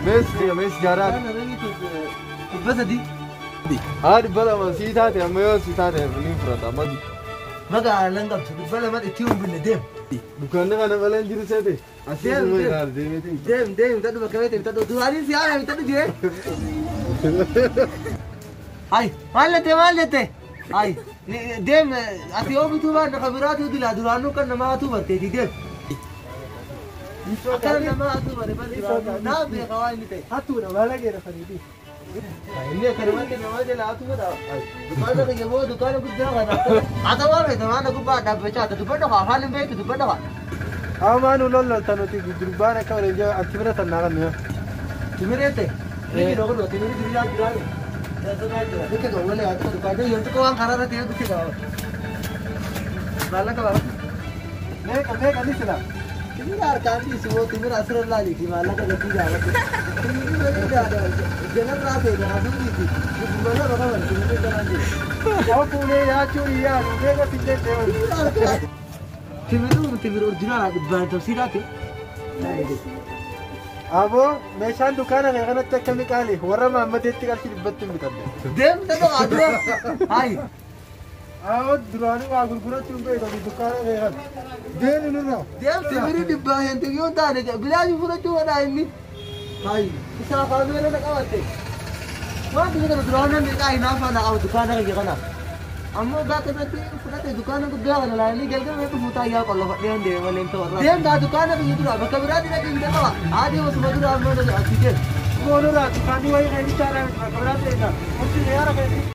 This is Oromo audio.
Mees jaaraa. 300. Haa 200 sii taate amma yoo sii taate ni fudhata amma. Magaalaan qabdu 200 itti hin binne deem. Dukkaanni kana malee hin jiru seete. Asii Deem, suma deem. ilaali deemeetiin. Deem deem bitadhu bakka beekte bitadhu duraanii si haala bitadhu jee. Ay maal jette maal jette? Ay deem ati yoo bituu baanne kan biraatu dilaa duraanuu kan nama hatuu barteeti deem. Akkana nama hatuu bare bare naa beeka waan inni ta'e. Hattuudha baala keera saniiti. Inni akkanumatti nama jala hatuu godha. Dukkaana kiyya moo dukkaana guddaa kana. Haa ta'u waan beekta waan gubbaa dhaabbachaa haa dubbadhu haa afaan hin beektu dubbadhu haa. Amaa nu lollolta nuti durbaan akka waliin jiru ati bira tannaa kan nuyi. Timirete. Ni dogo timiri jira jira. Dukke ko wala atu dukkaana yoo tokko waan karaa irratti dukke qaba. Maallaqa qaba. Meeqa meeqa ni sila? Timira harkaan dhiisi moo timira asirra laaliiti maallaqa gatii gaafate. Timiri bareedaadha. Jalarraa ta'e kanaafuu dhiisi. Gubbaa lama qaban timiri jalaan jiru. Yoo fuunee nyaachuu hin yaadu meeqa si jette oolu. Timiri timiri orjinaala dhibbaan tafsiiraati. Aboo meeshaan dukkaana kee kanatti akkami qaali warra maammateetti qarshii dhibbatti hin bitanne. Deemta dhagaa dura. Hayi. Awwa duraanuu waa gurgurachuu hin beekamu dukkaana kee kana. Deemi nurraa. Deem timiri dhibbaa hin yoo taane bilaashi fudhachuu godhaa inni. Hayi. Isaa kaameera na qabatte. Waan biyya kana duraan namni qaa hinaaffaa na qaba dukkaana kiyya kana. Ammoo gaafa irratti fudhate dukkaana guddaa kana laalanii galgala dhufu taayyaa qollofadhee hundee malee hin ta'u. Deem taa dukkaana kiyya dura bakka biraatti dhaqee hin qaba. Haadhi osuma dura ammoo asii deem. Boonurraa dukkaanni wayii kan bichaadhaan bakka biraatti eega. Murtii xiyyaara keetii.